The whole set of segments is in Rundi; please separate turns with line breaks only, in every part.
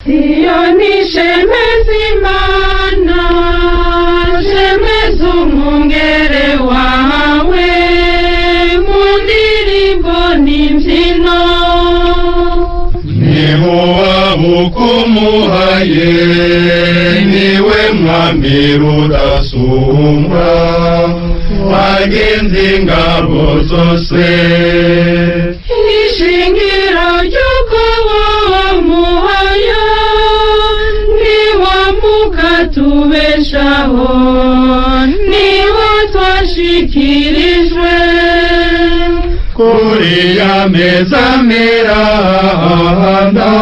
Siyoni shemeza Imana, shemeza umwungere wawe mu ndirimbo n'imbyino.
Niho bukumuhaye, niwe mwami rudasumbwa, wagenze ingabo zose.
Ishingiro ry'uko wamuhaye niwamukatubeshaho, niwo twashikirijwe.
Kuri ya meza miranda,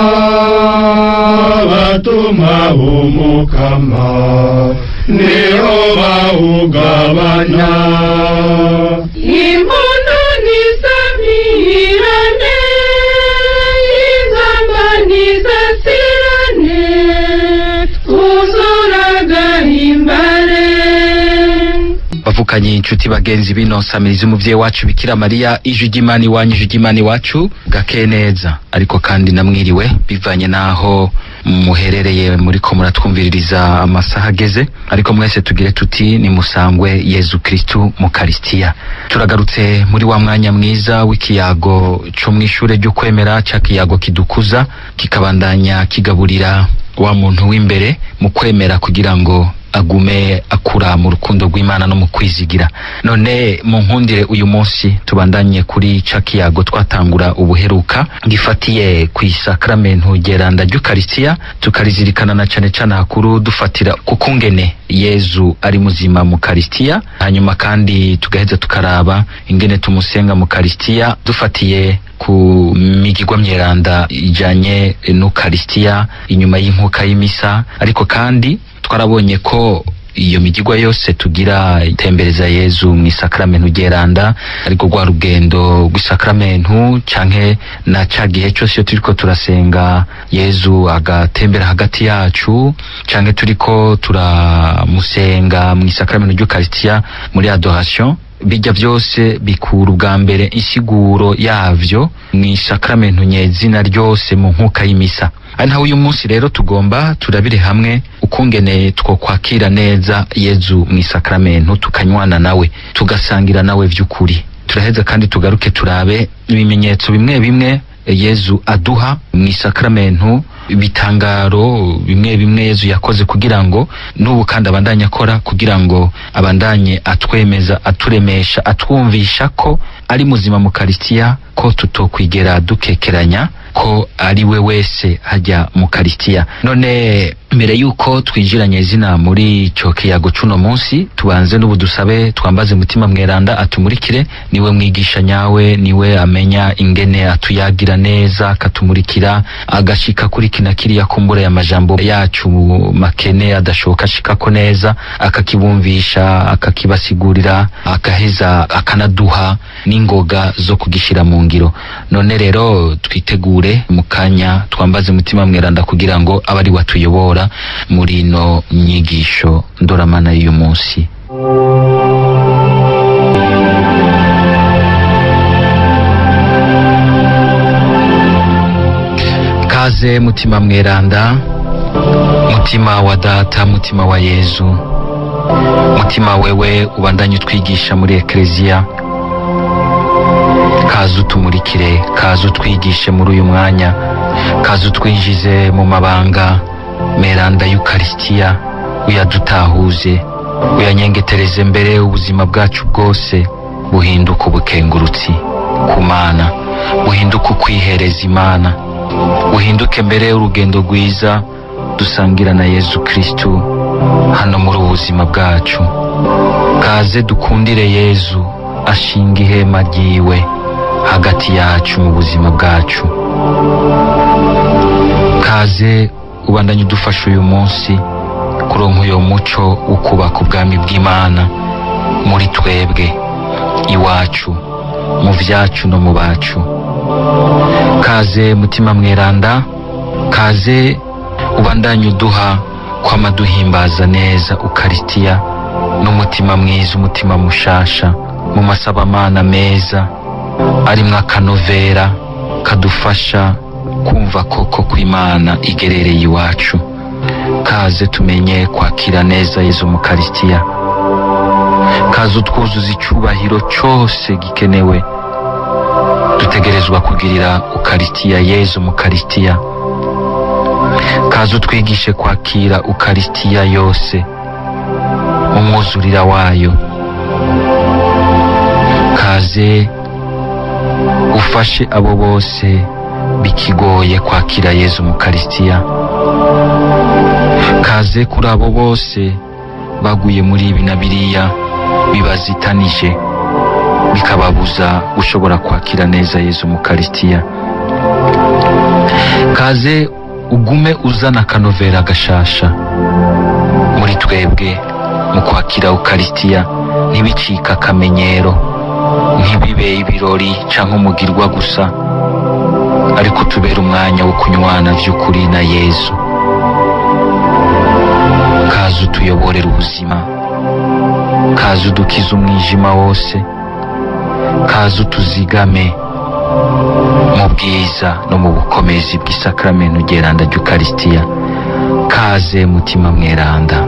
batuma umukama niho bawugabanya.
Impundu nisamirane, inzamba nizasirane, twuzuragahimbare.
Bavukanye, inshuti, bagenzi bino nsamiriza umuvyeyi wacu Bikira Mariya, ijwi ry'Imana iwanyu, ijwi ry'Imana iwacu, gake neza ariko kandi namwiriwe bivanye naho muherereye muriko muratwumviririza amasaha ageze. Ariko mwese tugire tuti nimusangwe Yezu Kristu mu Karisitiya. Turagarutse muri wa mwanya mwiza w'ikiyago co mw'ishure ry'ukwemera, ca kiyago kidukuza kikabandanya kigaburira wa muntu w'imbere mu kwemera kugira ngo agume akura mu rukundo rw'Imana no mu kwizigira. None mu nkundire uyu munsi tubandanye kuri ca kiyago twatangura ubuheruka, gifatiye ku isakramentu ryeranda ry'Ukaristiya, tukarizirikana na cane cane hakuru dufatira ku kungene Yezu ari muzima mu Karisitiya, hanyuma kandi tugaheza tukaraba ingene tumusenga mu Karisitiya dufatiye ku migigwa myeranda ijanye n'Ukarisitiya inyuma y'inkuka y'imisa. Ariko kandi twarabonye ko iyo migigwa yose tugira itembereza Yezu mu isakramentu ryeranda, ariko rwa rugendo rw'isakramentu canke na ca gihe cose iyo turiko turasenga Yezu agatembera hagati yacu, canke turiko turamusenga mu isakramentu ry'Ukarisitiya muri adoration, bijya byose bikura ubwa mbere insiguro yavyo mu isakramentu nyezina ryose mu nkuka y'imisa. Ari naho uyu munsi rero tugomba turabire hamwe ukungene twokwakira neza Yezu mu isakramentu, tukanywana nawe, tugasangira nawe vy'ukuri. Turaheza kandi tugaruke turabe ibimenyetso bimwe bimwe Yezu aduha mu isakramentu, ibitangaro bimwe bimwe Yezu yakoze kugira ngo n'ubu kandi abandanye akora, kugira ngo abandanye atwemeza, aturemesha, atwumvisha ko ari muzima mu Karisitiya, ko tutokwigera dukekeranya ko ari we wese hajya mu Karisitiya. None mbere yuko twinjiranye izina muri ico kiyago cuno munsi, tubanze n'ubu dusabe, twambaze Mutima Mweranda atumurikire. Niwe mwigisha nyawe, niwe amenya ingene atuyagira neza, akatumurikira agashika kuri kina kiriya kumbura ya majambo yacu makene adashoka ashikako neza, akakibumvisha, akakibasigurira, akaheza akanaduha n'ingoga zo kugishira mu ngiro. None rero twitegure mu kanya twambaze Mutima Mweranda kugira ngo abe ari watuyobora muri ino nyigisho ndoramana y'uyu munsi. Kaze Mutima Mweranda, mutima wa data, mutima wa Yezu, mutima wewe ubandanye utwigisha muri ekleziya, kaze utumurikire, kaze utwigishe muri uyu mwanya, kaze utwinjize mu mabanga meranda y'Ukarisitiya, uyadutahuze, uyanyengetereze mbere ubuzima bwacu bwose buhinduka ubukengurutsi ku Mana, buhinduka ukwihereza Imana, buhinduke mbere urugendo rwiza dusangira na Yezu Kristu hano muri ubu buzima bwacu. Kaze dukundire Yezu ashinga ihema ryiwe hagati yacu mu buzima bwacu. Kaze ubandanye udufasha uyu munsi kuronka uyo muco wo kubaka ubwami bw'Imana muri twebwe, iwacu, mu vyacu no mu bacu. Kaze Mutima Mweranda, kaze ubandanye uduha kwama duhimbaza neza Ukarisitiya n'umutima mwiza, umutima mushasha, mu masabamana meza arimwo akanovera kadufasha Kumva koko kw'Imana igerereye iwacu. Kaze tumenye kwakira neza Yezu mu Karisitiya. Kaze utwuzuza icyubahiro cyose gikenewe dutegerezwa kugirira Ukarisitiya, Yezu mu Karisitiya. Kaze utwigishe kwakira Ukarisitiya yose mu mwuzurira wayo. Kaze ufashe abo bose bikigoye kwakira Yezu mu Karisitiya. Kaze kuri abo bose baguye muri ibi na biriya bibazitanije, bikababuza gushobora kwakira neza Yezu mu Karisitiya. Kaze ugume uzana akanovera gashasha muri twebwe mu kwakira Ukarisitiya, ntibicika akamenyero, ntibibe ibirori canke umugirwa gusa, ariko tubere umwanya wo kunywana vy'ukuri na Yezu. Kaze utuyoborera ubuzima, kaze udukize umwijima wose, kaze utuzigame mu bwiza no mu bukomezi bw'isakramentu ryeranda ry'Ukarisitiya. Kaze Mutima Mweranda.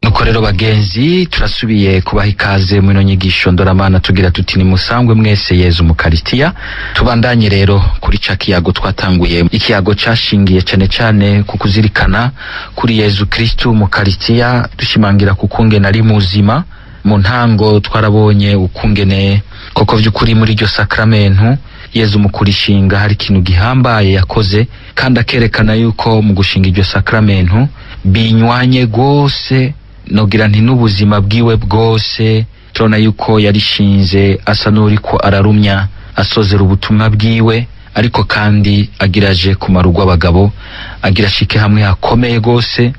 Nuko rero bagenzi, turasubiye kubaha ikaze muri ino nyigisho ndoramana, tugira tuti nimusangwe mwese Yezu mu Karisitiya. Tubandanye rero kuri ca kiyago twatanguye, ikiyago cashingiye cane cane ku kuzirikana kuri Yezu Kristu mu Karisitiya, dushimangira ku kungene ari muzima. Mu ntango twarabonye ukungene koko vy'ukuri muri iryo sakramentu Yezu mu kurishinga hari ikintu gihambaye yakoze, kandi akerekana yuko mu gushinga iryo sakramentu binywanye gose, nogira nti n'ubuzima bwiwe bwose. Turabona yuko yarishinze asa n'uriko ararumya asozera ubutumwa bwiwe, ariko kandi agiraje kumara urw'abagabo, agira ashike hamwe hakomeye gose,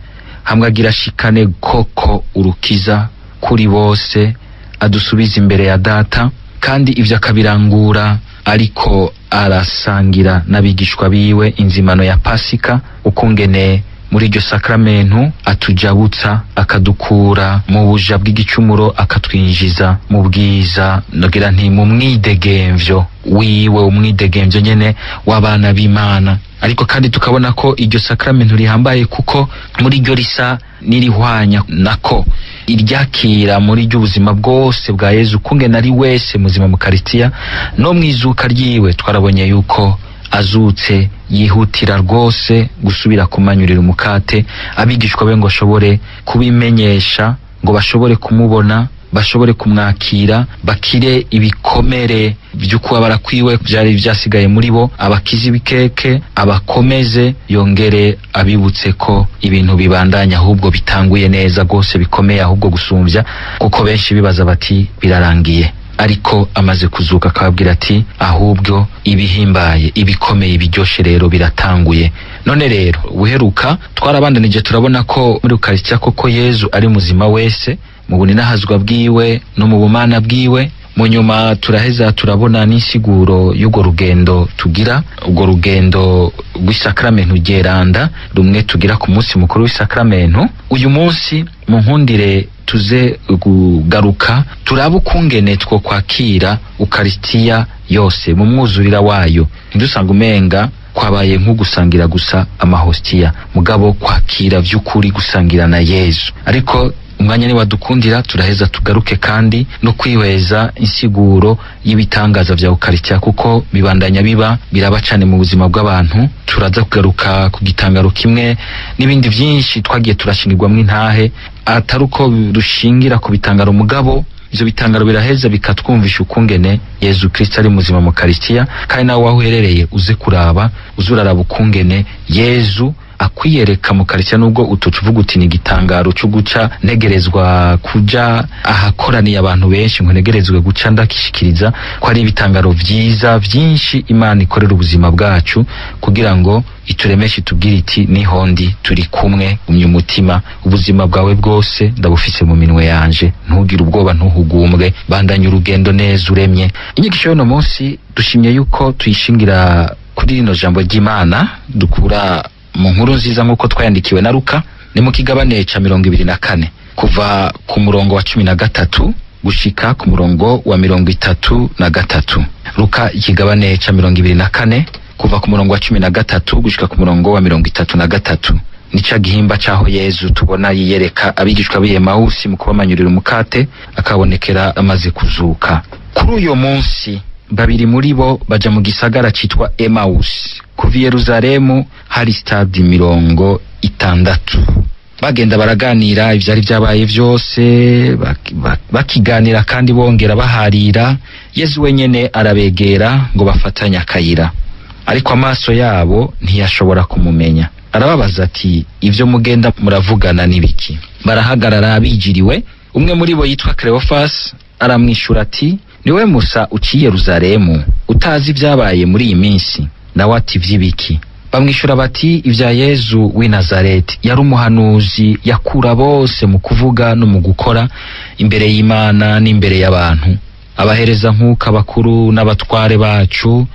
hamwe agira ashikane koko urukiza kuri bose, adusubiza imbere ya Data, kandi ivyo akabirangura ariko arasangira n'abigishwa biwe inzimano ya Pasika, ukungene muri iryo sakramentu atujabutsa, akadukura mu buja bw'igicumuro, akatwinjiza mu bwiza, nogira nti mu mwidegemvyo wiwe, umwidegemvyo nyene w'abana b'Imana. Ariko kandi tukabona ko iryo sakramentu rihambaye, kuko muri ryo risa n'irihwanya nako iryakira muri ry'ubuzima bwose bwa Yezu, kungene ari wese muzima mu Karisitiya no mwizuka ryiwe. Twarabonye yuko azutse yihutira rwose gusubira kumanyurira umukate abigishwa be ngo ashobore kubimenyesha, ngo bashobore kumubona, bashobore kumwakira, bakire ibikomere vy'ukubabara kwiwe vyari vyasigaye muri bo, abakize ibikeke, abakomeze, yongere abibutse ko ibintu bibandanya, ahubwo bitanguye neza rwose, bikomeye ahubwo gusumvya, kuko benshi bibaza bati birarangiye. Ariko amaze kuzuka akababwira ati ahubwo ibihimbaye, ibikomeye, ibiryoshe rero biratanguye. None rero ubuheruka twarabandanije turabona ko muri Ukarisitiya koko Yezu ari muzima wese mu buninahazwa bwiwe no mu bumana bwiwe. Mu nyuma turaheza turabona n'insiguro y'urwo rugendo tugira, urwo rugendo rw'isakramentu ryeranda rumwe tugira ku munsi mukuru w'isakramentu. Uyu munsi mu nkundire tuze kugaruka turabe ukungene two kwakira Ukarisitiya yose mu mwuzurira wayo, ntidusanga umenga kwabaye nko gusangira gusa amahostiya, mugabo kwakira vy'ukuri gusangira na Yezu. Ariko umwanya ni wadukundira turaheza tugaruke kandi no kwihweza insiguro y'ibitangaza vya Ukarisitiya, kuko bibandanya biba biraba cane mu buzima bw'abantu. Turaza kugaruka ku gitangaro kimwe n'ibindi vyinshi twagiye turashingirwamwo intahe, atari uko dushingira ku bitangaro, mugabo ivyo bitangaro biraheza bikatwumvisha ukungene Yezu Kristo ari muzima mu Karisitiya. Kandi nawe waho uherereye uze kuraba, uze uraraba ukungene Yezu akwiyereka mu Karisitiya, nubwo utoca uvuga uti ni igitangaro cyo guca ntegerezwa kuja ahakoraniye abantu benshi ngo ntegerezwe guca ndakishikiriza ko ari ibitangaro vyiza vyinshi Imana ikorera ubuzima bwacu kugira ngo ituremeshe, itubwire iti niho ndi, turi kumwe, umye umutima, ubuzima bwawe bwose ndabufise mu minwe yanje, ntugire ubwoba, ntuhugumbwe, bandanye urugendo neza uremye. Inyigisho y'uno munsi dushimye yuko tuyishingira kuri rino jambo ry'Imana dukura mu nkuru nziza nk'uko twayandikiwe na Luka, ni mu kigabane ca 24. kuva ku murongo wa 13 gushika ku murongo wa 33. Luka ikigabane ca 24 kuva ku murongo wa 13 gushika ku murongo wa 33. Nica gihimba caho Yezu tubona yiyereka abigishwa b'i Emawusi mu kubamanyurira umukate, akabonekera amaze kuzuka. Kuri uyo munsi babiri muri bo baja mu gisagara citwa Emawusi. Kuva i Yeruzalemu hari stadi 60. Bagenda baraganira ivyari vyabaye vyose, bakiganira kandi bongera baharira. Yezu wenyene arabegera ngo bafatanye akayira, ariko amaso yabo ntiyashobora kumumenya. Arababaza ati, ivyo mugenda muravugana n'ibiki? Barahagarara bijiriwe. Umwe muri bo yitwa Cleophas aramwishura ati, niwe Musa uciye Yeruzalemu utazi ibyabaye muri iyi minsi? Nawe ati, vy'ibiki? Bamwishura bati, ivya Yezu w'i Nazareti, yari umuhanuzi yakura bose mu kuvuga no mu gukora imbere y'Imana n'imbere y'abantu. Abahereza nk'uko abakuru n'abatware bacu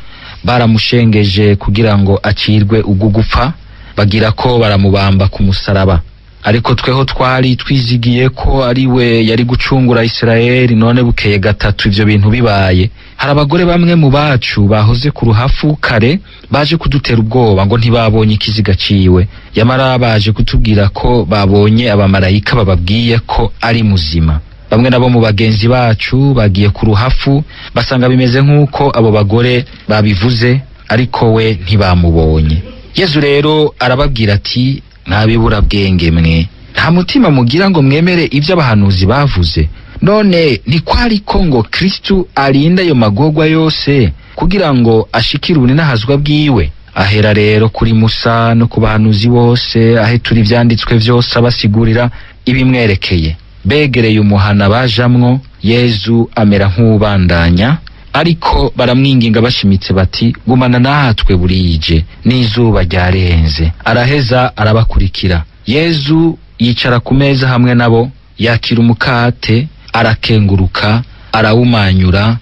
baramushengeje kugira ngo acirwe ugugupfa, bagira ko baramubamba ku musaraba. Ariko tweho twari twizigiye ko ari we yari gucungura Isirayeli, none bukeye gatatu ivyo bintu bibaye. Hari abagore bamwe mu bacu bahoze ku ruhafu kare baje kudutera ubwoba ngo ntibabonye ikiziga ciwe, yamara baje kutubwira ko babonye abamarayika bababwiye ko ari muzima. Bamwe nabo mu bagenzi bacu bagiye ku ruhafu basanga bimeze nk'uko abo bagore babivuze, ariko we ntibamubonye. Yezu rero arababwira ati, nta bwenge mwe, nta mutima mugira ngo mwemere ibyo abahanuzi bavuze. None ntikwari ko ngo Kristu arinda ayo magorwa yose kugira ngo ashikire ubuninahazwa bwiwe? Ahera rero kuri Musa no ku bahanuzi bose, ahetura ivyanditswe vyose abasigurira ibimwerekeye. Begereye umuhana bajamwo, Yezu amera nk'uwubandanya, ariko baramwinginga bashimitse bati, gumana natwe burije n'izuba ryarenze. Araheza arabakurikira. Yezu yicara ku meza hamwe nabo, yakira umukate, arakenguruka, arawumanyura,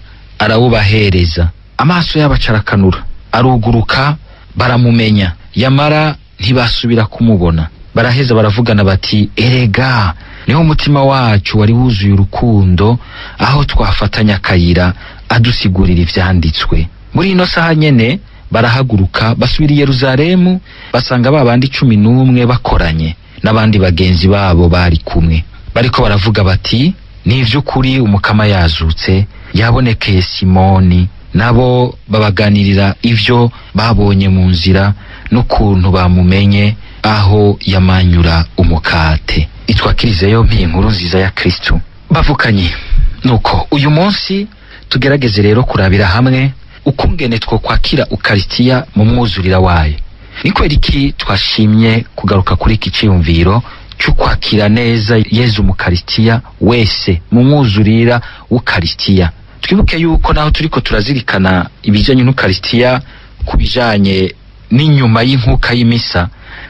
arawubahereza. Amaso yabo acarakanura, aruguruka, baramumenya, yamara ntibasubira kumubona. Baraheza baravugana bati, erega niho umutima wacu wari wuzuye urukundo, aho twafatanya akayira adusigurira ivyanditswe. Muri ino saha nyene barahaguruka basubira i Yeruzalemu, basanga ba bandi 11 bakoranye n'abandi bagenzi babo bari kumwe, bariko baravuga bati, ni ivy'ukuri umukama yazutse, yabonekeye Simoni. Nabo babaganirira ivyo babonye mu nzira n'ukuntu bamumenye aho yamanyura umukate. Itwakirize yompi inkuru nziza ya Kristu. Bavukanye, nuko uyu munsi tugerageze rero kurabira hamwe ukungene two kwakira Ukaristiya mu mwuzurira wayo. Ni kweri iki twashimye kugaruka kuri iki ciyumviro cyo kwakira neza Yezu mu Ukaristiya wese mu mwuzurira w'Ukaristiya. Twibuke yuko naho turiko turazirikana ibijanye n'Ukaristiya ku bijanye n'inyuma y'inkuka y'imisa,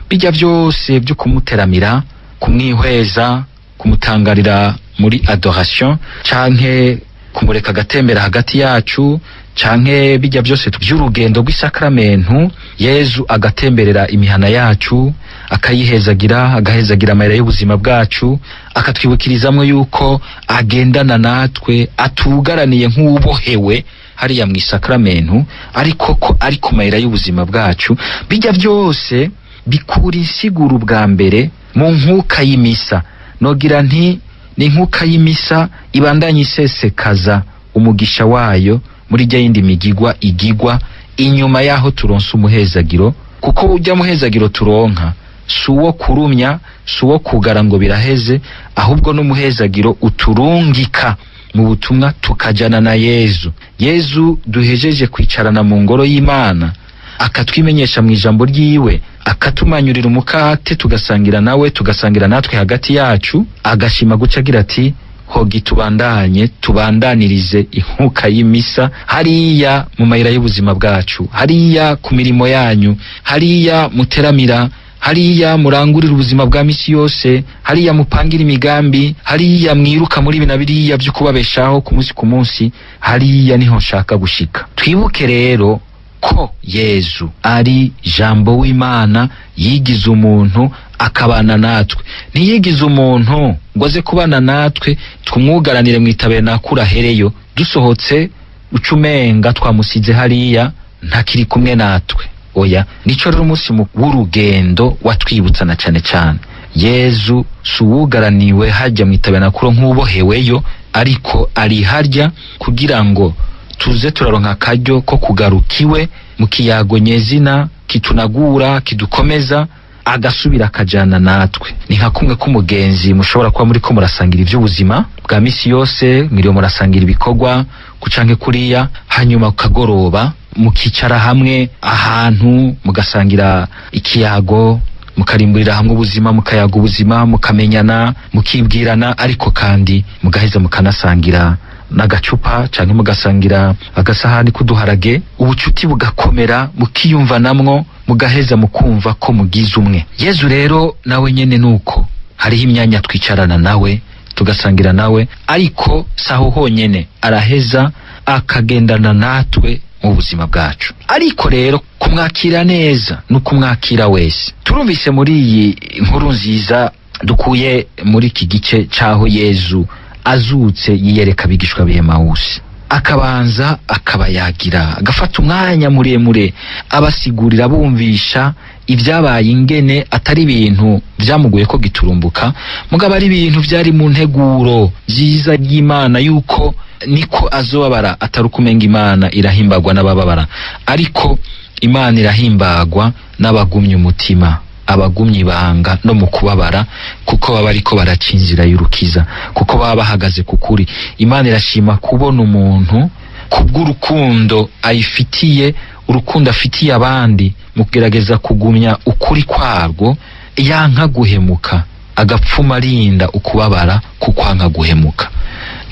bijya byose byo kumuteramira, kumwihweza, kumutangarira muri adoration, canke kumureka agatembera hagati yacu, canke bijya byose by'urugendo rw'isakramentu, Yezu agatemberera imihana yacu, akayihezagira, agahezagira amayira y'ubuzima bwacu, akatwibukirizamwo yuko agendana natwe, atugaraniye nk'ubohewe hariya mu isakramentu, ariko ko ari ku mayira y'ubuzima bwacu. Bijya byose bikura insiguro bwa mbere mu nkuka y'imisa. Nogira nti ni inkuka y'imisa ibandanye isesekaza umugisha wayo muri rya yindi migigwa igigwa inyuma yaho turonsa umuhezagiro, kuko ujya muhezagiro turonka si uwo kurumya, si uwo kugara ngo biraheze, ahubwo n'umuhezagiro uturungika mu butumwa tukajana na Yezu. Yezu duhejeje kwicarana mu ngoro y'Imana, akatwimenyesha mu ijambo ryiwe, akatumanyurira umukate tugasangira nawe, tugasangira natwe hagati yacu, agashima guca agira ati, hogi tubandanye, tubandanirize inkuka y'imisa hariya mu mayira y'ubuzima bwacu, hariya ku mirimo yanyu, hariya muteramira, hariya murangurira ubuzima bwa misi yose, hariya mupangira imigambi, hariya mwiruka muri bina biriya byo kubabeshaho ku munsi ku munsi, hariya niho nshaka gushika. Twibuke rero ko Yezu ari jambo w'Imana yigize umuntu, akabana natwe. Ntiyigize umuntu ngo aze kubana natwe tumwugaranire mu itabernakulo ahereyo, dusohotse ucumenga twamusize hariya ntakiri kumwe natwe. Oya, nico rero umunsi w'urugendo watwibutsa na cane cane Yezu si uwugaraniwe hajya mu itabernakulo nk'uboheweyo, ariko ari harya kugira ngo tuze turaronka akaryo ko kugaruka iwe mu kiyago nyezina kitunagura, kidukomeza, agasubira akajana natwe. Ni nka kumwe k'umugenzi mushobora kuba muriko murasangira ivy'ubuzima bwa misi yose, mwiriwe murasangira ibikorwa kucanke kuriya, hanyuma kukagoroba mukicara hamwe ahantu mugasangira ikiyago, mukarimburira hamwe ubuzima, mukayaga ubuzima, mukamenyana, mukibwirana, ariko kandi mugaheza mukanasangira n'agacupa canke mugasangira agasahani k'uduharage, ubucuti bugakomera, mukiyumvanamwo, mugaheza mukumva ko mugize umwe. Yezu rero nawe nyene nuko hariho imyanya twicarana nawe tugasangira nawe, ariko saho honyene, araheza akagendana natwe mu buzima bwacu. Ariko rero kumwakira neza no kumwakira wese, turumvise muri iyi nkuru nziza dukuye muri iki gice c'aho Yezu azutse yiyereka abigishwa b'Emawusi, akabanza akabayagira, agafata umwanya muremure abasigurira, bumvisha ibyabaye, ingene atari ibintu byamuguye ko giturumbuka, mugabo ari ibintu byari mu nteguro nziza y'Imana, yuko niko azobabara. Atari ukumenga Imana irahimbagwa n'abababara, ariko Imana irahimbagwa n'abagumye umutima, abagumye ibanga no mu kubabara, kuko baba ariko baraca inzira y'urukiza, kuko baba bahagaze ku kuri. Imana irashima kubona umuntu kubw'urukundo ayifitiye, urukundo afitiye abandi, mu kugerageza kugumya ukuri kwarwo, yanka guhemuka, agapfuma arinda ukubabara kukwanka guhemuka.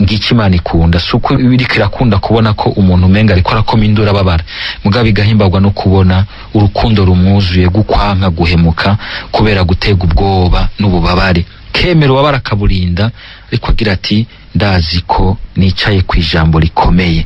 Ngiki Imana ikunda. Si uko iriko irakunda kubona ko umuntu umenga ariko arakoma induru ababara, mugabo igahimbagwa no kubona urukundo rumwuzuye gukwanka guhemuka kubera gutega ubwoba n'ububabare, kemera ubabara akaburinda, ariko agira ati ndazi ko nicaye ku ijambo rikomeye,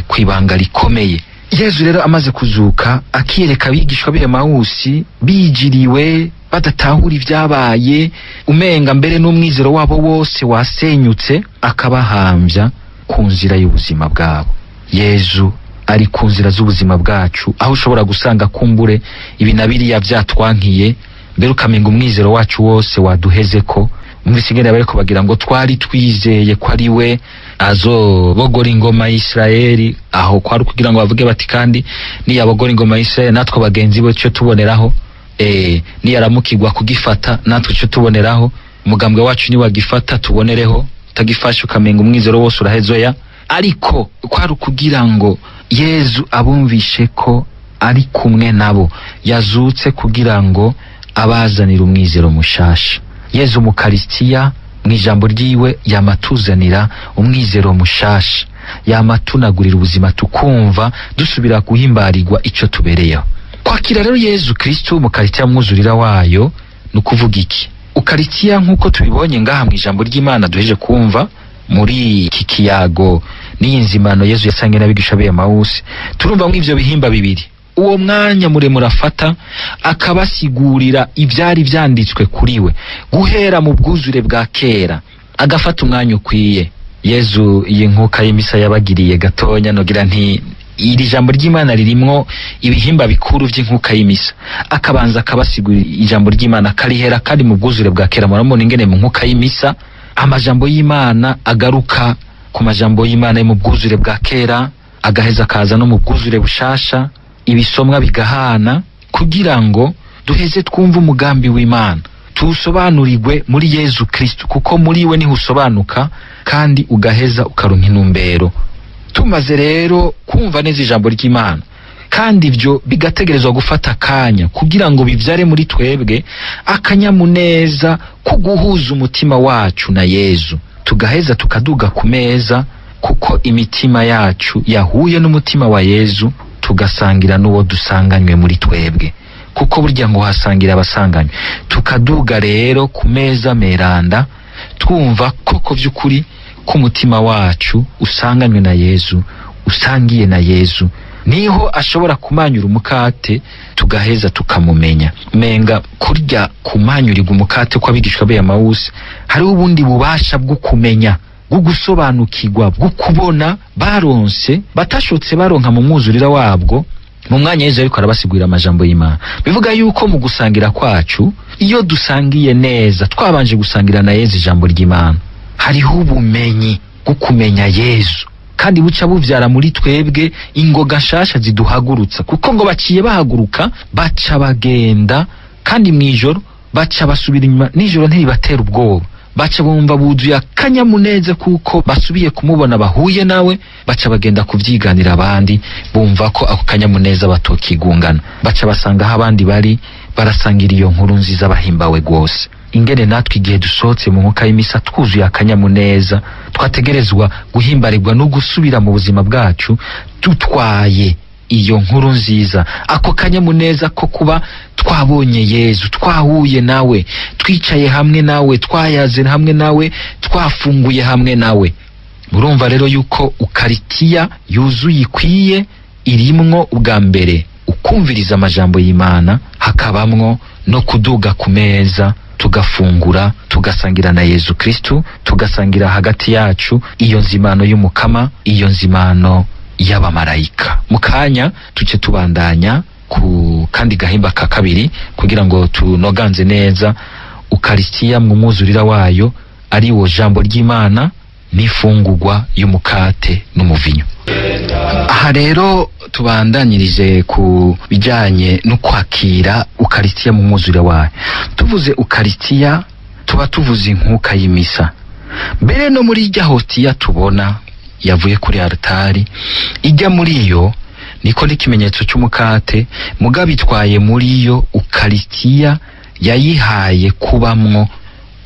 ku ibanga rikomeye. Yezu rero amaze kuzuka akiyereka abigishwa b'Emawusi bijiriwe, badatahura ibyabaye, umenga mbere n'umwizero wabo wose wasenyutse, akabahambya ku nzira y'ubuzima bwabo. Yezu ari ku nzira z'ubuzima bwacu, aho ushobora gusanga kumbure ibi na biriya byatwankiye, mbere ukamenga umwizero wacu wose waduheze ko umvise ingene bariko bagira ngo twari twizeye ko ari we azobogora ingoma y'Isirayeli. Aho kwari kugira ngo bavuge bati kandi niyabogora ingoma y'Isirayeli natwe bagenzi be cyo tuboneraho, niyaramukirwa kugifata natwe cyo tuboneraho, umugambwe wacu niwagifata tubonereho, utagifashe ukamenga umwizero wose urahezoya. Ariko kwari kugira ngo Yezu abumvishe ko ari kumwe nabo, yazutse kugira ngo abazanire umwizero mushasha. Yezu mu Karisitiya, mu ijambo ryiwe, yamatuzanira umwizero mushasha, yamatunagurira ubuzima, tukumva dusubira guhimbarirwa ico tubereyeho. Kwakira rero Yezu Kristu mu Karisitiya mwuzurira wayo ni ukuvuga iki? Ukarisitiya nk'uko tubibonye ngaha mu ijambo ry'Imana duheje kumva muri iki kiyago n'iyi nzimano Yezu yasangiye n'abigisha be Emawusi, turumva mu ivyo bihimba bibiri. Uwo mwanya muremure afata akabasigurira ivyari vyanditswe kuri we guhera mu bwuzure bwa kera, agafata umwanya ukwiye. Yezu iyi nkuka y'imisa yabagiriye gatonya, nogira nti iri jambo ry'Imana ririmwo ibihimba bikuru vy'inkuka y'imisa. Akabanza akabasigurira ijambo ry'Imana akarihera kandi mu bwuzure bwa kera. Murabona ingene mu nkuka y'imisa amajambo y'Imana agaruka ku majambo y'Imana yo mu bwuzure bwa kera, agaheza akaza no mu bwuzure bushasha, ibisomwa bigahana kugira ngo duheze twumve umugambi w'Imana, tuwusobanurirwe muri Yezu Kristu, kuko muri we niho usobanuka kandi ugaheza ukaronka intumbero. Tumaze rero kumva neza ijambo ry'Imana, kandi ibyo bigategerezwa gufata akanya kugira ngo bivyare muri twebwe akanyamuneza ko guhuza umutima wacu na Yezu, tugaheza tukaduga ku meza, kuko imitima yacu yahuye n'umutima wa Yezu, tugasangira n'uwo dusanganywe muri twebwe, kuko burya ngo hasangira abasanganywe. Tukaduga rero ku meza meranda, twumva koko vy'ukuri ko umutima wacu usanganywe na Yezu, usangiye na Yezu. Niho ashobora kumanyura umukate tugaheza tukamumenya. Menga kurya kumanyurirwa umukate kw'abigishwa be Emawusi, hariho ubundi bubasha bwo kumenya, bwo gusobanukirwa, bwo kubona baronse batashotse baronka mu mwuzurira wabwo mu mwanya Yezu ariko arabasigurira amajambo y'Imana. Bivuga yuko mu gusangira kwacu, iyo dusangiye neza twabanje gusangira na Yezu ijambo ry'Imana, hariho ubumenyi bwo kumenya Yezu, kandi buca buvyara muri twebwe ingoga nshasha ziduhagurutsa, kuko ngo baciye bahaguruka baca bagenda, kandi mw'ijoro baca basubira inyuma, nijoro ntiribatera ubwoba, baca bumva buzuye akanyamuneza kuko basubiye kumubona, bahuye nawe, baca bagenda kuvyiganira abandi, bumva ko ako kanyamuneza batokigungana, baca basanga aho abandi bari barasangira iyo nkuru nziza bahimbawe rwose. Ingene natwe igihe dusohotse mu nkuka y'imisa twuzuye akanyamuneza, twategerezwa guhimbarirwa no gusubira mu buzima bwacu dutwaye iyo nkuru nziza, ako kanyamuneza ko kuba twabonye Yezu, twahuye nawe, twicaye hamwe nawe, twayaze hamwe nawe, twafunguye hamwe nawe. Murumva rero yuko ukaritiya yuzuye ikwiye irimwo ubwa mbere ukumviriza amajambo y'Imana, hakabamwo no kuduga ku meza tugafungura, tugasangira na Yezu Kristu, tugasangira hagati yacu iyo nzimano y'Umukama, iyo nzimano y'abamarayika. Mu kanya tuce tubandanya ku kandi gahimba ka kabiri kugira ngo tunoganze neza ukarisitiya mu mwuzurira wayo, ari wo jambo ry'Imana n'ifungurwa y'umukate n'umuvinyu. Aha rero tubandanyirije ku bijanye no kwakira ukarisitiya mu mwuzurira wayo. Tuvuze ukarisitiya tuba tuvuze inkuka y'imisa. Mbere no muri irya hostiya tubona yavuye kuri altari ijya muri yo, niko n'ikimenyetso cy'umukate, mugabo itwaye muri yo ukarisitiya yayihaye kubamwo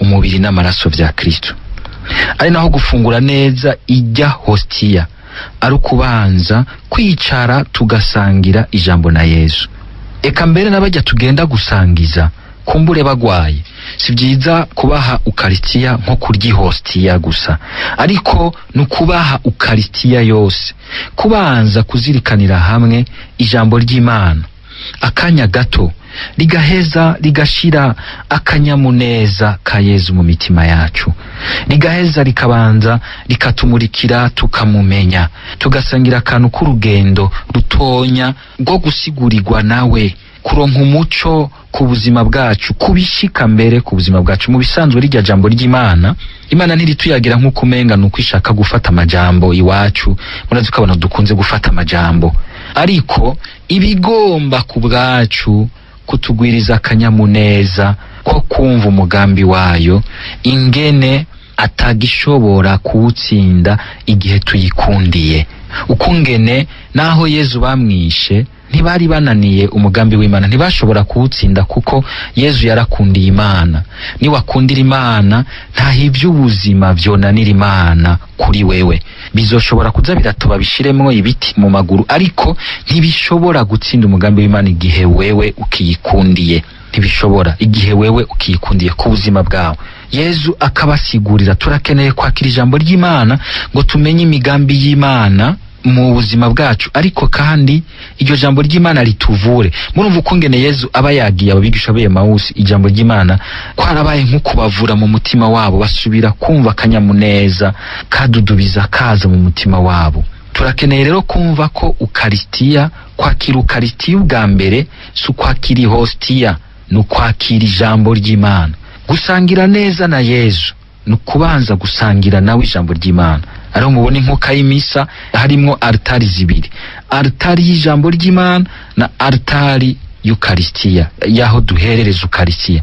umubiri n'amaraso vya Kristo. Ari naho gufungura neza ijya hostiya ari ukubanza kwicara tugasangira ijambo na Yezu. Eka mbere n'abajya tugenda gusangiza kumbure bagwaye, si byiza kubaha ukarisitiya nko kurya ihostiya gusa, ariko ni ukubaha ukarisitiya yose, kubanza kuzirikanira hamwe ijambo ry'Imana akanya gato, rigaheza rigashira akanyamuneza ka Yezu mu mitima yacu, rigaheza rikabanza rikatumurikira tukamumenya, tugasangira akantu k'urugendo rutonya rwo gusigurirwa nawe, kuronka umuco ku buzima bwacu, kubishika mbere ku buzima bwacu. Mu bisanzwe rirya jambo ry'Imana, Imana ntirituyagira nk'uko umenga nuko ishaka gufata amajambo iwacu. Murazi ko abantu dukunze gufata amajambo, ariko ibigomba ku bwacu kutugwiriza akanyamuneza ko kumva umugambi wayo, ingene atagishobora kuwutsinda igihe tuyikundiye. Ukungene naho Yezu bamwishe ntibari bananiye umugambi w'Imana, ntibashobora kuwutsinda kuko Yezu yarakundiye Imana. Niwakundira Imana ntaho iby'ubuzima vyonanira Imana kuri wewe. Bizoshobora kuza biratoba bishiremwo ibiti mu maguru, ariko ntibishobora gutsinda umugambi w'Imana igihe wewe ukiyikundiye. Ntibishobora igihe wewe ukiyikundiye ku buzima bwawe. Yezu akabasigurira, turakeneye kwakira ijambo ry'Imana ngo tumenye imigambi y'Imana mu buzima bwacu, ariko kandi iryo jambo ry'Imana rituvure. Murumva ukungene Yezu aba yagiye ababigisha be Emawusi, ijambo ry'Imana kwarabaye nko kubavura mu mutima wabo, basubira kumva akanyamuneza kadudubiza kaza mu mutima wabo. Turakeneye rero kumva ko ukarisitiya, kwakira ukarisitiya ubwa mbere si ukwakira ihostiya, ni ukwakira ijambo ry'Imana. Gusangira neza na Yezu ni ukubanza gusangira nawe ijambo ry'Imana. Ariho mubona inkuka y'imisa harimwo altari zibiri, altari y'ijambo ry'Imana na altari y'ukarisitiya, yaho duherereza ukarisitiya.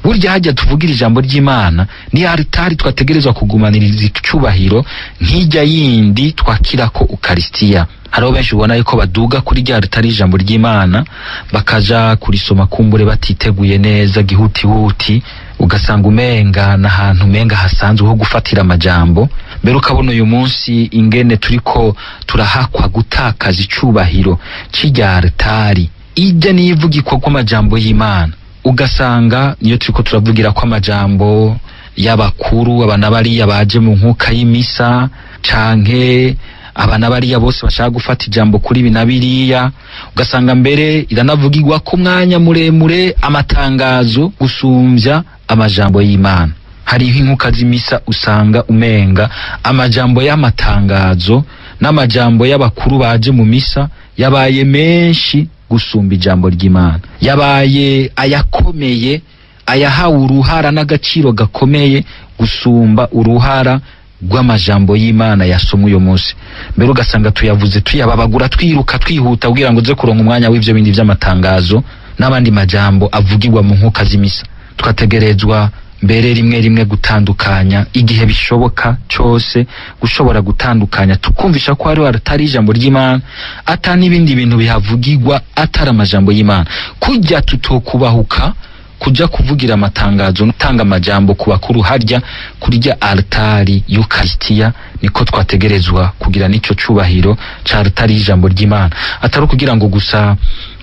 Burya hajya tuvugira ijambo ry'Imana ni altari twategerezwa kugumaniriza icubahiro nk'ijya yindi twakirako ukarisitiya. Hariho benshi ubona yuko baduga kuri rya altari y'ijambo ry'Imana bakaja kurisoma kumbure batiteguye neza gihutihuti, ugasanga umenga n'ahantu umenga hasanzwe ho gufatira amajambo. Mbere ukabona uyu munsi ingene turiko turahakwa gutakaza icubahiro c'irya altari ijya n'ivugikwa kw'amajambo y'Imana, ugasanga niyo turiko turavugira ko amajambo y'abakuru abana bariya baje mu nkuka y'imisa canke Abana bariya bose bashaka gufata ijambo kuri ibi na biriya, ugasanga mbere iranavugirwa ko umwanya muremure amatangazo gusumvya amajambo y'Imana. Hariho inkuka z'imisa usanga umenga amajambo y'amatangazo n'amajambo y'abakuru baje mu misa yabaye menshi gusumba ijambo ry'Imana, yabaye ayakomeye, ayahawe uruhara n'agaciro gakomeye gusumba uruhara rw'amajambo y'Imana yasomwe uyo munsi. Mbere ugasanga tuyavuze tuyababagura, twiruka twihuta kugira ngo uze kuronka umwanya w'ivyo bindi vy'amatangazo n'abandi majambo avugirwa mu nkuka z'imisa. Twategerezwa mbere rimwe rimwe gutandukanya igihe bishoboka cose, gushobora gutandukanya tukumvisha ko hariho atari ijambo ry'Imana, ata n'ibindi bintu bihavugirwa atari amajambo y'Imana. Kujya tutokubahuka kuja kuvugira amatangazo no amajambo ku bakuru harya kurya altari y'Ukaristiya, niko twategerezwa kugira n'ico cubahiro ca altari y'ijambo ry'Imana, atari kugira ngo gusa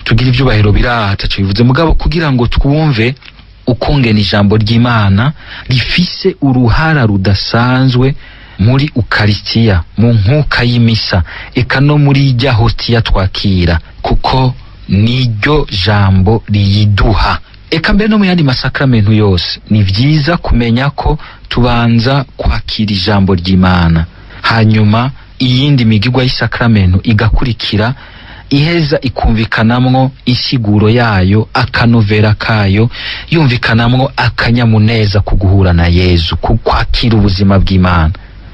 tugire ivyubahiro biraha ataco bivuze, mugabo kugira ngo twumve ukungena ijambo ry'Imana rifise uruhara rudasanzwe muri Ukaristiya, mu nkuka y'imisa, eka no muri irya hostiya twakira, kuko niryo jambo riyiduha. Eka mbere no mu yandi masakramentu yose ni vyiza kumenya ko tubanza kwakira ijambo ry'Imana, hanyuma iyindi migigwa y'isakramentu igakurikira, iheza ikumvikanamwo insiguro yayo, akanovera kayo, yumvikanamwo akanyamuneza ku guhura na Yezu, ku kwakira ubuzima bw'Imana.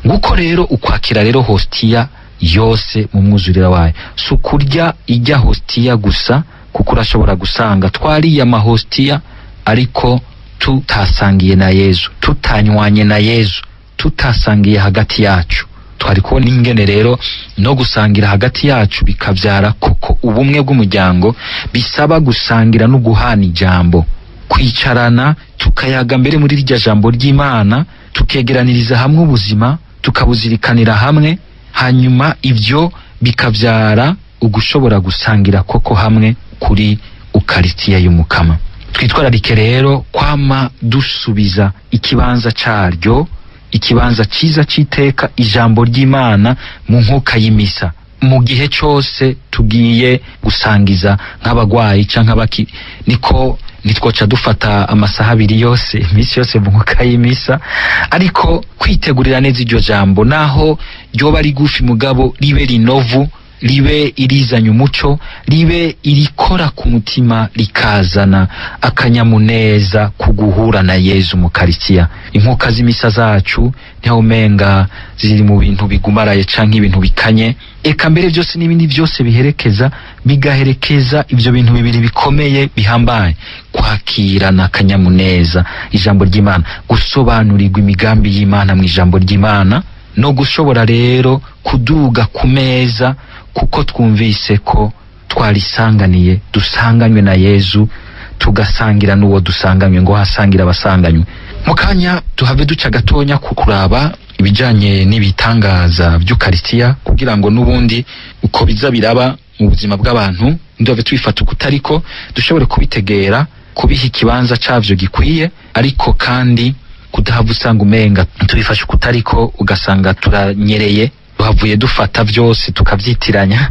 Nguko rero ukwakira rero hostiya yose mu mwuzurira wayo, si ukurya ijya hostiya gusa, kuko urashobora gusanga twariye amahostiya ariko tutasangiye na Yezu, tutanywanye na Yezu, tutasangiye hagati yacu. Twari kubona ingene rero no gusangira hagati yacu bikabyara koko ubumwe bw'umuryango, bisaba gusangira no guhana ijambo, kwicarana tukayaga mbere muri rya jambo ry'Imana, tukegeraniriza hamwe ubuzima, tukabuzirikanira hamwe, hanyuma ivyo bikabyara ugushobora gusangira koko hamwe kuri Ukaristiya y'Umukama. Twitwararike rero kwama dusubiza ikibanza caryo, ikibanza ciza c'iteka ijambo ry'Imana mu nkuka y'imisa, mu gihe cose tugiye gusangiza nk'abagwayi canke abaki, niko nitwoca dufata amasaha abiri yose iminsi yose mu nkuka y'imisa, ariko kwitegurira neza iryo jambo, naho ryoba rigufi mugabo ribe rinovu, ribe irizanye umuco, ribe irikora ku mutima, rikazana akanyamuneza ku guhura na Yezu mu Karistiya. Inkuka z'imisa zacu ntiho umenga ziri mu bintu bigumaraye canke ibintu bikanye, eka mbere byose n'ibindi byose biherekeza, bigaherekeza ivyo bintu bibiri bikomeye bihambaye: kwakirana akanyamuneza ijambo ry'Imana, gusobanurirwa imigambi y'Imana mu ijambo ry'Imana, no gushobora rero kuduga ku meza kuko twumvise ko twarisanganiye, dusanganywe na Yezu, tugasangira n'uwo dusanganywe, ngo hasangira abasanganywe. Mu kanya tuhave duca gatonya ku kuraba ibijanye n'ibitangaza by'Ukaristiya, kugira ngo n'ubundi uko biza biraba mu buzima bw'abantu nduhave tubifata ukutariko, dushobore kubitegera, kubiha ikibanza cavyo gikwiye, ariko kandi kudahava usanga umenga tubifashe ukutariko, ugasanga turanyereye, duhavuye dufata vyose tukavyitiranya,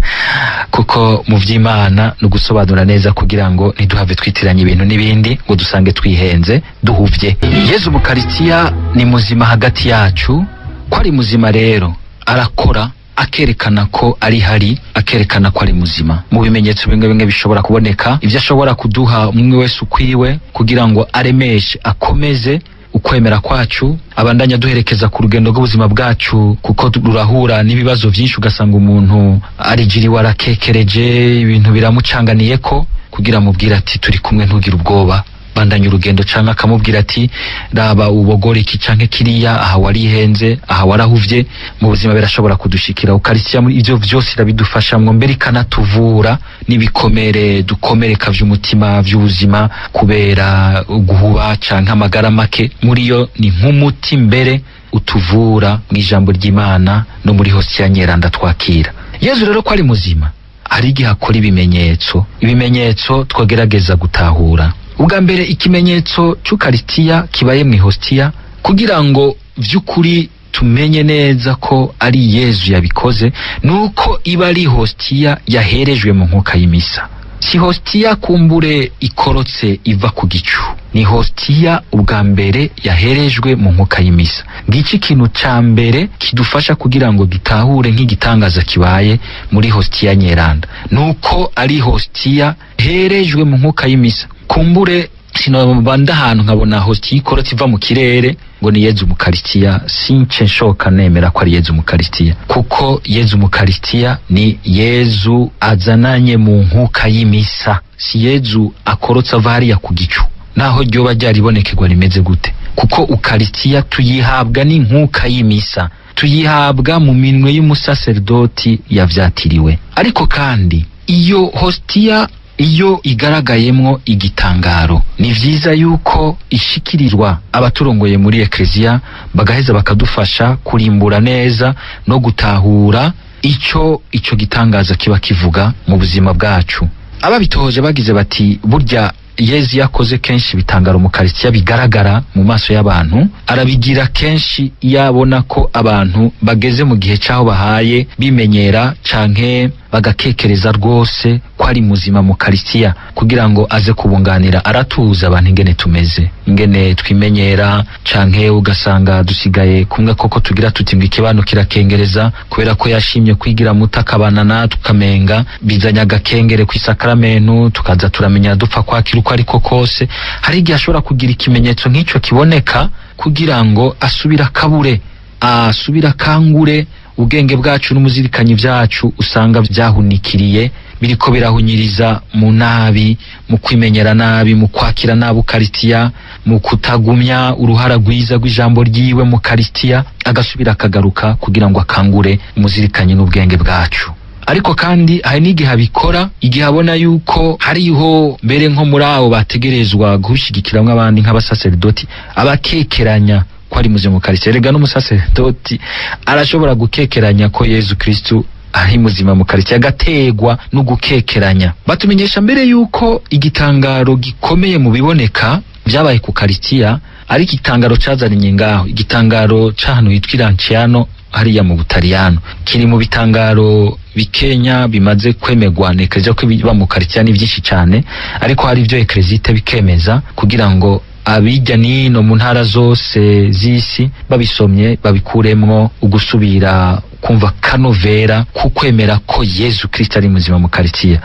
kuko mu vy'Imana ni ugusobanura neza kugira ngo ntiduhave twitiranya ibintu n'ibindi ngo dusange twihenze duhuvye. Yezu mu Karistiya ni muzima hagati yacu, ko ari muzima rero arakora, akerekana ko ari hari, akerekana ko ari muzima mu bimenyetso bimwe bimwe bishobora kuboneka, ivyo ashobora kuduha umwe wese ukwiwe kugira ngo aremeshe, akomeze ukwemera kwacu, abandanya duherekeza ku rugendo rw'ubuzima bwacu, kuko rurahura n'ibibazo vyinshi, ugasanga umuntu arigiriwe, arakekereje, ibintu biramucanganiyeko, kugira amubwire ati turi kumwe ntugire ubwoba, bandanya urugendo, canke akamubwira ati raba ubogore iki canke kiriya, aha warihenze, aha warahuvye. Mu buzima birashobora kudushikira. Ukaristiya muri ivyo vyose irabidufashamwo, mbere ikanatuvura n'ibikomere dukomereka vy'umutima vy'ubuzima kubera guhuba canke amagara make. Muri yo ni nk'umuti mbere utuvura mu ijambo ry'Imana no muri hostiya nyeranda twakira. Yezu rero ko ari muzima, hari igihe akora ibimenyetso, ibimenyetso twagerageza gutahura. Ubwa mbere ikimenyetso c'Ukaristiya kibaye mu hostiya, kugira ngo vy'ukuri tumenye neza ko ari Yezu yabikoze, nuko iba ari hostiya yaherejwe mu nkuka y'imisa. Si hostiya kumbure ikorotse iva ku gicu, ni hostiya ubwa mbere yaherejwe mu nkuka y'imisa. Ngiki ikintu ca mbere kidufasha kugira ngo dutahure nk'igitangaza kibaye muri hostiya nyeranda, nuko ari hostiya herejwe mu nkuka y'imisa. Kumbure sinoba ahantu nkabona hostiya ikorotse iva mu kirere ngo ni Yezu Mukaristiya, since nshoka nemera ko ari Yezu Mukaristiya, kuko Yezu Mukaristiya ni Yezu azananye mu nkuka y'imisa, si Yezu akorotse ava hariya ku gicu, naho ryoba ryaribonekerwa rimeze gute, kuko Ukaristiya tuyihabwa n'inkuka y'imisa, tuyihabwa mu minwe y'umusaserdoti yavyatiriwe. Ariko kandi iyo hostiya iyo igaragayemwo igitangaro, ni vyiza yuko ishikirirwa abaturongoye muri ekleziya, bagaheza bakadufasha kurimbura neza no gutahura ico ico gitangaza kiba kivuga mu buzima bwacu. Ababitohoje bagize bati burya Yezu yakoze kenshi ibitangaro mu Karistiya bigaragara mu maso y'abantu, arabigira kenshi iyo abona ko abantu bageze mu gihe c'aho bahaye bimenyera canke bagakekereza rwose ko ari muzima mu Karistiya, kugira ngo aze kubunganira. Aratuza abantu ingene tumeze, ingene twimenyera, canke ugasanga dusigaye kumwe koko tugira tuti ngo ikibano kirakengereza kubera ko yashimye kwigira muto akabana natwe, ukamenga bizanye agakengere kw'isakaramentu, tukaza turamenya dupfa kwakira uko ariko kose. Hari igihe ashobora kugira ikimenyetso nk'ico kiboneka kugira ngo asubire akabure, asubire akangure ubwenge bwacu n'umuzirikanyi byacu usanga byahunikiriye, biriko birahunyiriza mu nabi, mu kwimenyera nabi, mu kwakira nabi Ukaristiya, mu kutagumya uruhara rwiza rw'ijambo ryiwe mu Karistiya, agasubira akagaruka kugira ngo akangure umuzirikanyi n'ubwenge bwacu. Ariko kandi hari n'igihe abikora igihe abona yuko hariho mbere nko muri abo bategerezwa gushigikiramwo abandi nk'abasaserdoti abakekeranya ko ari muzima mu Karistiya. Erega n'umusaserdoti arashobora gukekeranya ko Yezu Kristu ari muzima mu Karistiya, agategwa no gukekeranya. Batumenyesha mbere yuko igitangaro gikomeye mu biboneka vyabaye ku Karistiya ari igitangaro cazaniye ngaho, igitangaro c'ahantu hitwa Iranciano hariya mu Butaliyano, kiri mu bitangaro bikenya bimaze kwemegwa na ekleziya, ko biba mu Karistiya ni vyinshi cane, ariko hari ivyo ekleziya bikemeza kugira ngo abijya nino mu ntara zose z'isi babisomye babikuremwo ugusubira kumva kanovera kukwemera ko Yezu Kristo ari muzima mu Karistiya.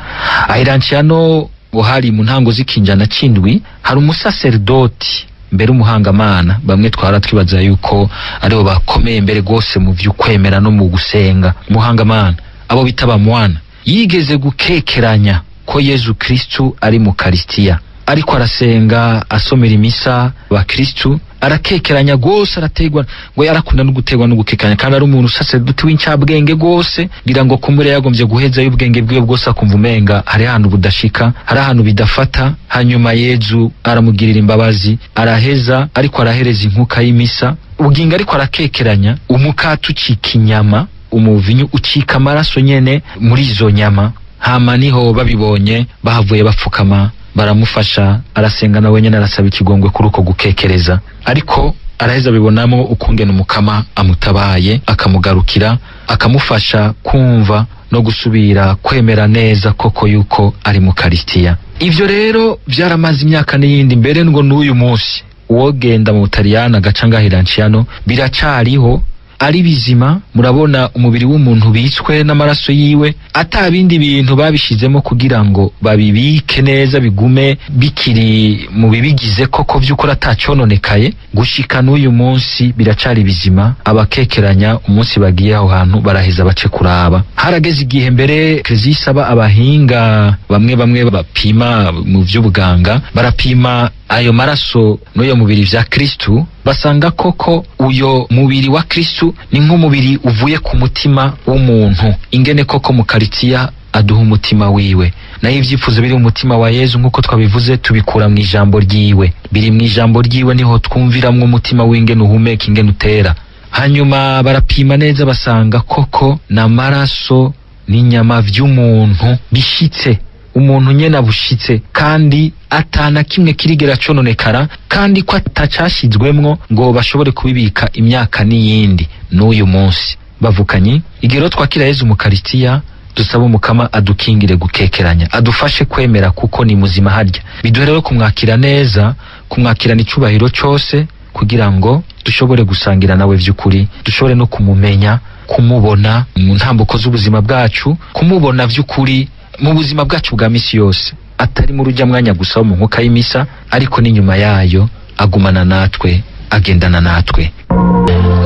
Ahiranciano ngo hari mu ntango z'ikinjana c'indwi, hari umusaserdoti mbere umuhangamana, bamwe twara twibaza yuko aribo bakomeye mbere gose mu vy'ukwemera no mu gusenga, umuhangamana abo bita bamwana, yigeze gukekeranya ko Yezu Kristu ari mu Karistiya, ariko arasenga asomera imisa abakristu, arakekeranya gose, arategwa ngo yarakunda no gutegwa no gukekeranya, kandi ari umuntu sacerdote w'incabwenge gose, ngira ngo kumbure yagombye guhezayo ubwenge bwiwe bwose, akumva umenga hari ahantu budashika, hari ahantu bidafata. Hanyuma Yezu aramugirira imbabazi, araheza ariko arahereza inkuka y'imisa, ubugingo ariko arakekeranya, umukate ucika inyama, umuvinyu ucika amaraso nyene muri izo nyama. Hama niho babibonye bahavuye bapfukama baramufasha, arasenga nawe nyene arasaba ikigongwe kuri uko gukekereza, ariko araheza abibonamo ukungene umukama amutabaye, akamugarukira, akamufasha kumva no gusubira kwemera neza koko yuko ari mu Karistiya. Ivyo rero vyaramaze imyaka n'iyindi, mbere ngo n'uyu munsi uwogenda mu Butaliyano agaca ngaho Iranciano biracariho ari bizima. Murabona umubiri w'umuntu ubitswe n'amaraso yiwe, ata bindi bintu babishizemo kugira ngo babibike neza bigume bikiri mu bibigize koko vy'ukuri atacononekaye, gushika n'uyu munsi biracari bizima. Abakekeranya umunsi bagiye aho hantu baraheza bace kuraba. Harageze igihe mbere Kiliziya isaba abahinga bamwe bamwe bapima mu vy'ubuganga, barapima ayo maraso n'uyo mubiri vya Kristu, basanga koko uyo mubiri wa Kristu ni nk'umubiri uvuye ku mutima w'umuntu, ingene koko mu Karistiya aduha umutima wiwe. Nayo ivyifuzo biri mu mutima wa Yezu nk'uko twabivuze tubikura mu ijambo ryiwe, biri mu ijambo ryiwe niho twumviramwo umutima w'ingene uhumeka, ingene utera. Hanyuma barapima neza basanga koko n'amaraso n'inyama vy'umuntu bishitse. Umuntu nyene abushitse kandi atana kimwe kirigera cononekara, kandi ko atacashizwemwo ngo bashobore kubibika imyaka n'iyindi n'uyu munsi. Bavukanye, igihe rero twakira Yezu mu Karistiya, dusaba Umukama adukingire gukekeranya, adufashe kwemera kuko ni muzima harya. Biduhe rero kumwakira neza, kumwakirana icubahiro cose, kugira ngo dushobore gusangira nawe vy'ukuri, dushobore no kumumenya, kumubona mu ntambuko z'ubuzima bwacu, kumubona vy'ukuri mu buzima bwacu bwa misi yose, atari mu rujya mwanya gusa wo mu nkuka y'imisa, ariko n'inyuma yayo agumana natwe, agendana natwe.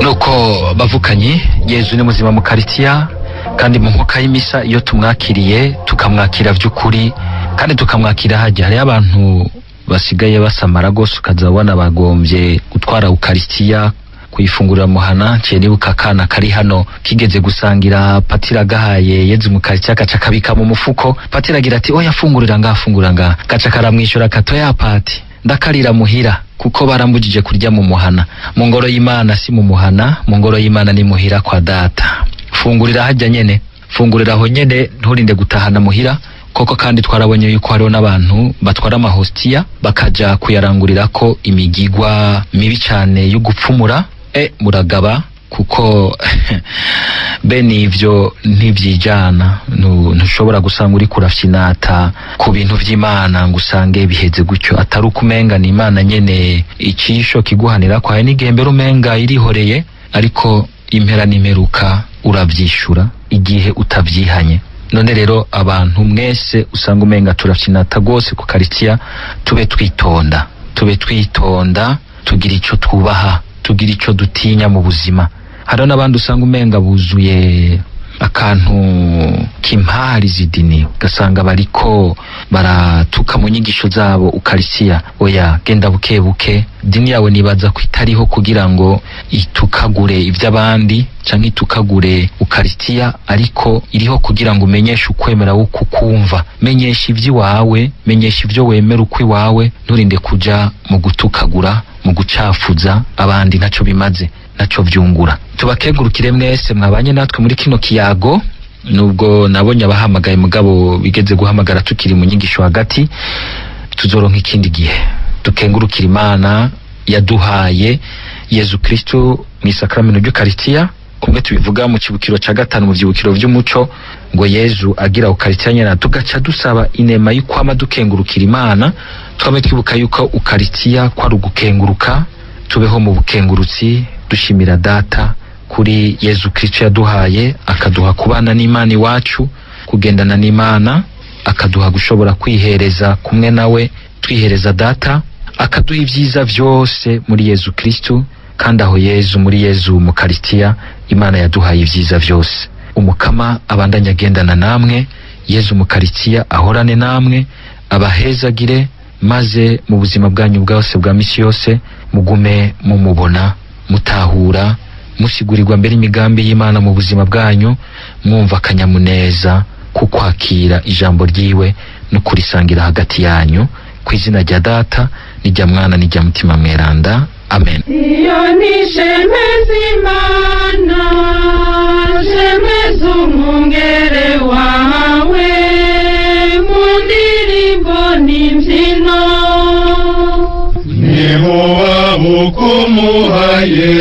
Nuko bavukanye, Yezu ni muzima mu Karistiya kandi mu nkuka y'imisa. Iyo tumwakiriye, tukamwakira vy'ukuri kandi tukamwakira hajya, hariyo abantu basigaye basamara gose, ukaza ubona bagombye gutwara Ukaristiya kuyifungurira muhana. Nciye nibuka akana kari hano kigeze gusangira, patira agahaye Yezu mu Karistiya, gaca kabika mu mufuko. Patira agira ati: "Oya, fungurira ngaha, fungurira ngaha." Gaca karamwishyura kato ya pati ndakarira muhira, kuko barambujije kurya mu muhana. Mu ngoro y'Imana si mu muhana, mu ngoro y'Imana ni muhira kwa Data. Fungurira hajya nyene, fungurira aho nyene, nturinde gutahana muhira koko. Kandi twarabonye yuko hariho n'abantu batwara amahostiya bakaja kuyarangurirako imigigwa mibi cane yo gupfumura. Muragaba, kuko bene ivyo ntivyijana. Ntushobora gusanga uriko urafyinata ku bintu vy'Imana ngo usange biheze gutyo, atari ukumenga ni Imana nyene icisho kiguhanira kwawe. N'igihe mbere umenga irihoreye, ariko impera n'imperuka uravyishura igihe utavyihanye. None rero abantu mwese usanga umenga turafyinata gose ku Karistiya, tube twitonda, tube twitonda, tugira ico twubaha, tugira ico dutinya mu buzima. Hariho n'abandi usanga umenga buzuye akantu k'impari z'idini, ugasanga bariko baratuka mu nyigisho zabo Ukarisiya. Oya, genda buke buke. Dini yawe nibaza ko itariho kugira ngo itukagure ivy'abandi canke itukagure Ukarisiya, ariko iriho kugira ngo umenyeshe ukwemera wukukumva. Menyesha ivy'iwawe, menyesha ivyo wemera uko iwawe, nturinde kuja mu gutukagura, mu gucafuza abandi. Ntaco bimaze, ntaco vyungura. Tubakengurukire mwese mwabanye natwe muri kino kiyago, nubwo nabonye abahamagaye mugabo bigeze guhamagara tukiri mu nyigisho hagati. Tuzoronka ikindi gihe. Dukengurukira Imana yaduhaye Yezu Kristo mu isakramento ry'Ukaristiya, kumwe tubivuga mu kibukiro ca gatanu mu vyibukiro vy'umuco, ngo Yezu agira Ukaristiya nyene, tugaca dusaba inema y'ukwama dukengurukira Imana, twame twibuka yuko Ukaristiya kwari ugukenguruka. Tubeho mu bukengurutsi, dushimira Data kuri Yezu Kristo yaduhaye, akaduha kubana n'Imana iwacu, kugendana n'Imana, akaduha gushobora kwihereza kumwe nawe, twihereza Data, akaduha ibyiza vyose muri Yezu Kristo. Kandi aho Yezu, muri Yezu mu Karistiya, Imana yaduhaye ibyiza vyose. Umukama abandanye agendana namwe, Yezu mu Karistiya ahorane namwe, abahezagire, maze mu buzima bwanyu bwose bwa misi yose mugume mumubona, mutahura, musigurirwa mbere imigambi y'Imana mu buzima bwanyu, mwumva akanyamuneza kukwakira ijambo ryiwe no kurisangira hagati yanyu. Ku izina rya Data n'irya Mwana n'irya Mutima Mweranda, amen.
Iyo ni shemeza Imana, shemeza umwungere wawe mu ndirimbo n'imbyino.
Niho wabukumuhaye,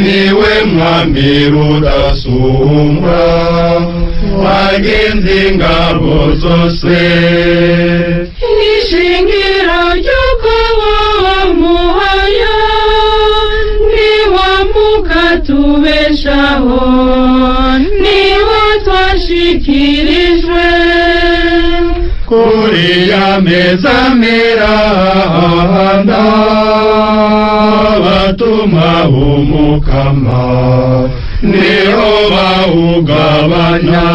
niwe mwami rudasumbwa, wagenze ingabo zose.
Ishingiro ry'uko wamuhaye niwamukatubeshaho, niwo twashikirijwe.
Kuri ya meza miranda, abatumwa b'Umukama niho bawugabanya.